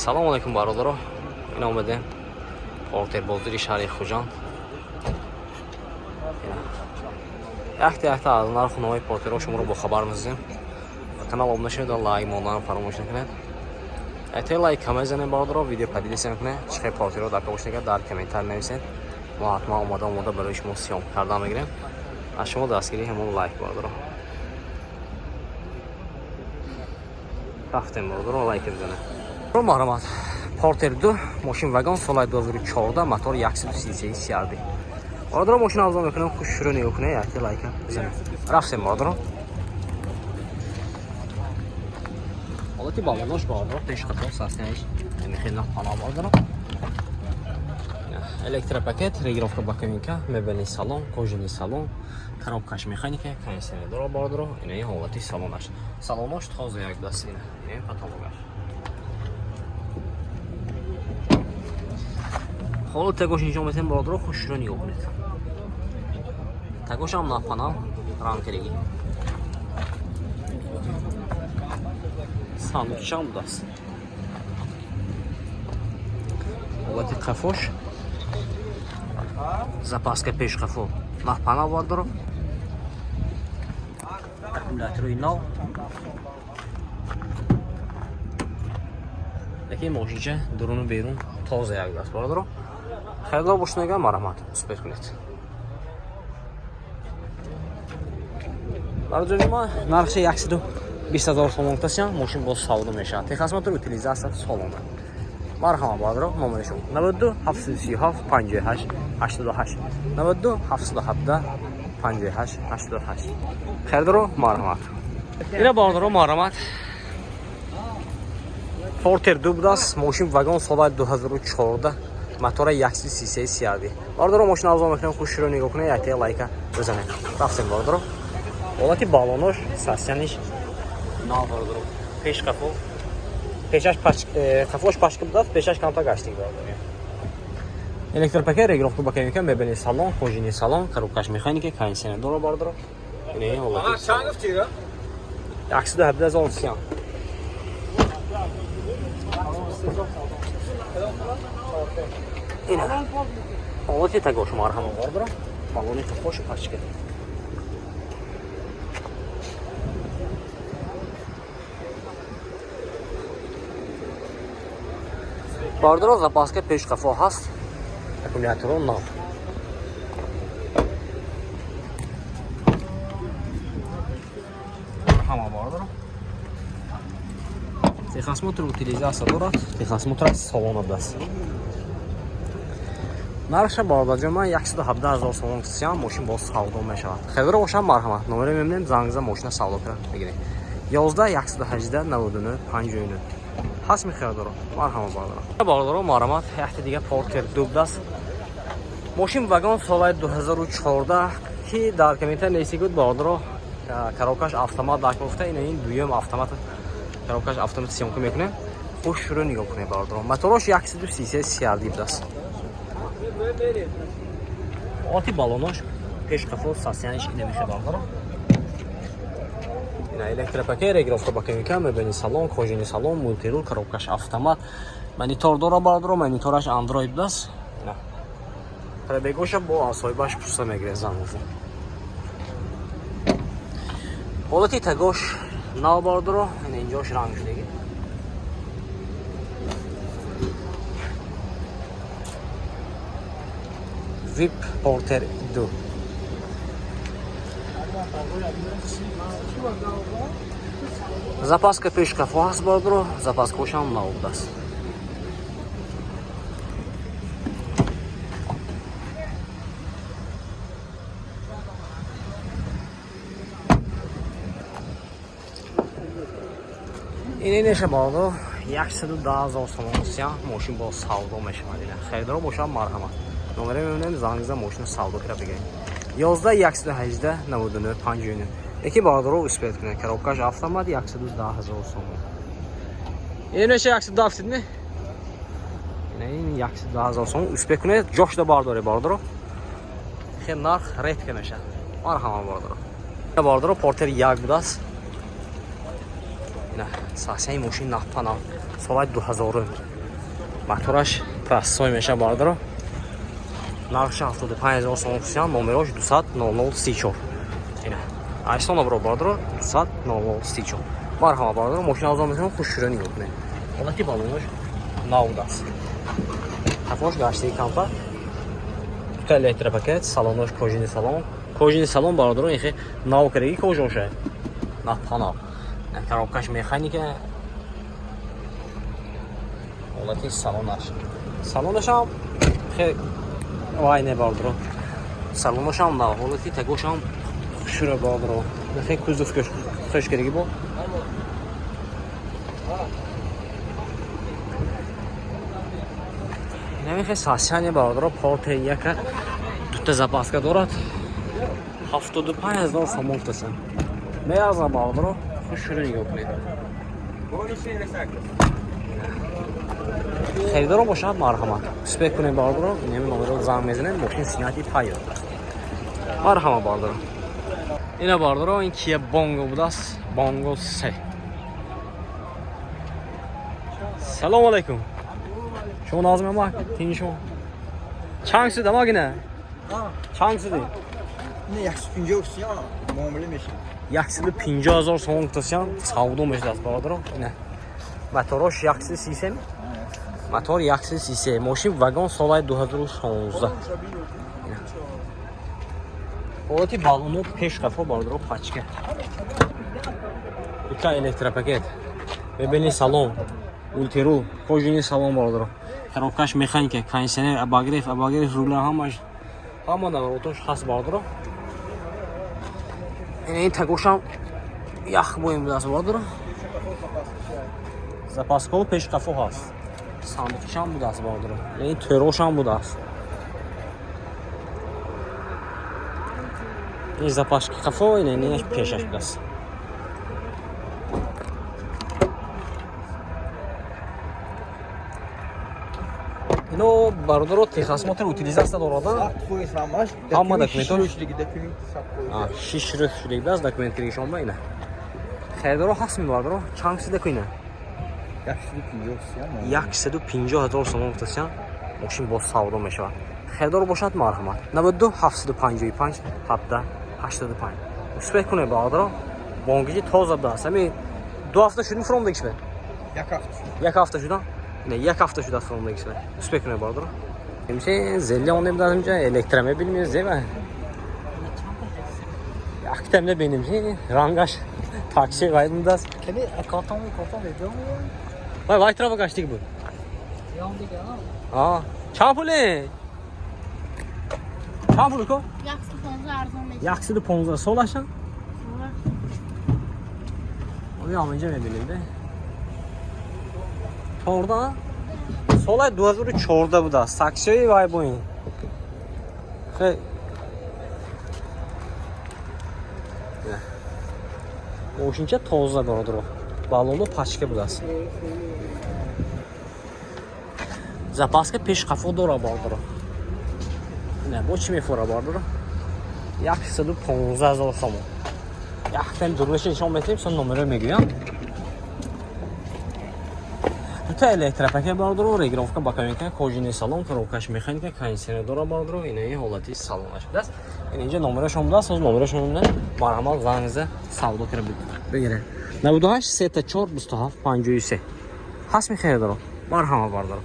Салому алайкум, бародаро. Ин омадем Портер бозори шаҳри Хуҷанд. Якта якта аз нарху навои Портерҳо шуморо бохабар месозем. Ба канал обуна шавед ва лайк мондан фаромӯш накунед. Якта лайк кам мезанем, бародаро, видео поделиться накунед. Чӣ хел Портерҳо дар кабош накард, дар комментар нависед. Мо ҳатман омода омода барои шумо съёмка кардан мегирем. Аз шумо дастгирӣ ҳамон лайк, бародаро. Рафтем, бародаро, лайк бизанем. Марҳамат. Портер 2, мошин вагон, соли 2014, мотор 133 CRV. Бародаро, мошин авзо мекунем, хуш шурӯъ нигоҳ кунед, якта лайка бизанем. Рафтем, бародаро. Ҳолати балонош, бародаро, пеш қатор саснияш хеле пана, бародаро. Электропакет, регировка боковинка, мебельный салон, кожаный салон, коробкаш механика, кондиционер дора, бародаро. Ина ҳолати салонаш. Салонош тоза як даст ина. Ина потологаш. Ҳоло тагош нишон метем, бародаро, хушро нигоҳ кунед. Тагошам напанал ранг кардагӣ. Сандуқчам будааст. Ҳолати қафош, запаска пеш қафо напанал, бародаро. Аккумуляторҳои нав. Лекин мошинча дуруну берун тоза як даст, бародаро. Харидор бошед, нагам, марҳамат, успеть кунед. Бародари ма, нархи 120 ҳазор сомон тасиям, мошин боз савдо мешавад. Техосмотр, утилизация солона. Марҳамат, бародаро, номери шумо 92 737 58 88, 92 717 58 88. Харидоро, марҳамат. Ина, бародаро, марҳамат. Портер 2 будааст, мошин вагон, соли 2014, мотора 133 CRV. Бародаро, мошин авзо мекунем, хушро нигоҳ кунед, якта лайка бизанед. Рафтем, бародаро. Ҳолати балонош, сасяниш нав, бародаро. Пеш қафо. Пешаш пач, қафош пачка будааст, пешаш камтар гаштик, бародаро. Электропакет, регировка боковинка, мебельный салон, кожаный салон, коробкаш механика, кондиционер дора, бародаро. Ина ҳолати. Чанд гуфтӣ? 117 ҳазор сиям. Ина. Ҳолати тагош, марҳамат, бародаро. Балони қафош пачка. Бародаро, запаска пеш қафо ҳаст. Аккумуляторо нав. Ҳама, бародаро. Техосмотр, утилизация дорад. Техосмотр салона даст. Нархша, бародарҷон, ман 117 ҳазор сомон сиям, мошин боз савдо мешавад. Хабаро бошам, марҳамат. Номеро мебинем, занг за мошина савдо кара мегирем. 11 118 99 59. Ҳаст мехаридоро. Марҳамат, бародаро. Бародаро, марҳамат, якта дига Портер 2 будааст. Мошин вагон, соли 2014, ки дар комментар нависӣ буд, бародаро, коробкаш автомат дар гуфта, ина ин дуюм автомат, коробкаш автомат съёмка мекунем. Хуш шурӯъ нигоҳ кунед, бародаро. Мотораш 133 CRV будааст. Ҳолати балонош, пеш қафо сасяниш ина мехе, бародаро. Ина электропакет, регировка боковинка, мебельный салон, кожаный салон, мультирул, коробкаш автомат. Монитор дора, бародаро, монитораш Android будааст. Ина. Пробегоша бо соҳибаш пурса мегиред, занг мезанед. Ҳолати тагош нав, бародаро, ина инҷош ранг шудагӣ. VIP Porter 2. Запаска пеш қафо ҳаст, бародаро, запаскаошам нав будааст. Ин неша, бародаро, 110 ҳазор сомон сиям, мошин боз савдо мешавад. Ина харидоро бошам, марҳамат. Номеро мебинем, занг за мошина савдо кара бигирем. 11 118 99 59. Яки, бародаро, успеть кунед. Коробкаш автомат, 110 ҳазор сомон. Ин неша 110 гуфтед, не? Ина ин 110 ҳазор сомон, успеть кунед, ҷошда бардоре, бародаро. Хел нарх редко мешавад. Марҳамат, бародаро. Бародаро, Портер 1 будааст. Ина сасияи мошин нафпана солаи 2000. Мотораш простой меша бародаро. Нархш 75 000 сомон фусиян, номерош 200 00 34. Ина. Айсон обро бародаро 200 00 34. Марҳама бародаро, мошин азон метавонем хушшӯро нигоҳ кунем. Ҳолати балонош навудаст. Ҳафош гаштии кампа. Дута электропакет, салонош кожини салон. Кожини салон бародаро ихе нав кардаги кожоша. Нафпана. Коробкаш механика. Ҳолати салонаш. Салонашам хе вай не бародаро. Салонашам нав, ҳолати тагошам хушшӯро бародаро. Хе кузов хуш кардаги бо. Намехе сасяне бародаро порте яка дута запаска дорад. 75 000 сомон тасан. Меарзам бародаро, хушшӯро нигоҳ кунед. Харидоро бошад марҳамат. Успех кунед бародаро, инами номеро занг мезанед, мошин синати тайёр аст. Марҳамат бародаро. Ина бародаро, ин Kia Bongo будааст. Bongo 3. Салом алейкум. Шумо назм амак, тинҷ шумо. Чанд суд амак ина? Чанд суди? Не, 150 сия муомила мешавад. 150 000 сомон гуфтасиям, савдо мешудааст бародаро. Ина. Моторош 133. Мотор 133. Мошин вагон солаи 2016. Ҳолати балоно пеш қафо бародаро пачка. Дута электропакет. Мебели салон, мультирул, кожини салон бародаро. Коробкаш механика, кондиционер, обогрев, обогрев руля ҳамаш ҳама наворотош ҳаст бародаро. Ин тагошам ях боем будааст бародаро. Запаскао пеш қафо ҳаст. Сандуқчам будааст бародаро. Ин тӯрошам будааст. Ин запаски қафо, ин ин пешаш будааст. Ино бародаро техосмотр утилизация дорада. Ҳама документҳо шиш рӯз шудагӣ будааст документ гиришон ба ина. Харидоро ҳаст ми бародаро? Чанд сида ку ина? 150 000 сомон гуфтасиям, мошин боз савдо мешавад. Харидор бошад марҳамат. 92 755 17 85. Успех кунед бародаро. Бонгиҷи тоза будааст. Ҳами 2 ҳафта шудим фуромдагиш бе? Як ҳафта. Як ҳафта шуда? Не, як ҳафта шудааст фуромдагиш бе. Успех кунед бародаро. Имше зелли он будааст инҷа электромобил ми зеба. Яктам небинем рангаш такси вай будааст. Кеми картон картон медиҳам. Вай вай траба гаштиг буд. А, чанд пуле? Чанд пул ко? 115 арзон мешавад. 115 солаша? Оби ҳаминҷа мебинем де. 14? Солаи 2014 будааст. Таксиҳои вай бо ин. Хе. Мошинча тоза бародаро. Балоно пачка будааст. Запаска пеш қафо дора бародаро. Не, бо чӣ мефора бародаро? 115 000 сомон. Яктам дурнаша нишон метем, сон номеро мегӯям. Дута электропакет бародаро, регировка боковинка, кожини салон, коробкаш механика, кондиционер дора бародаро, ина ин ҳолати салонаш будааст. Ин инҷа номерошон будааст, ҳозир номерошон буда. Марҳамат занг зада савдо кара бигиред. 98 34 27 53. Ҳаст ми харидоро? Марҳамат бародаро.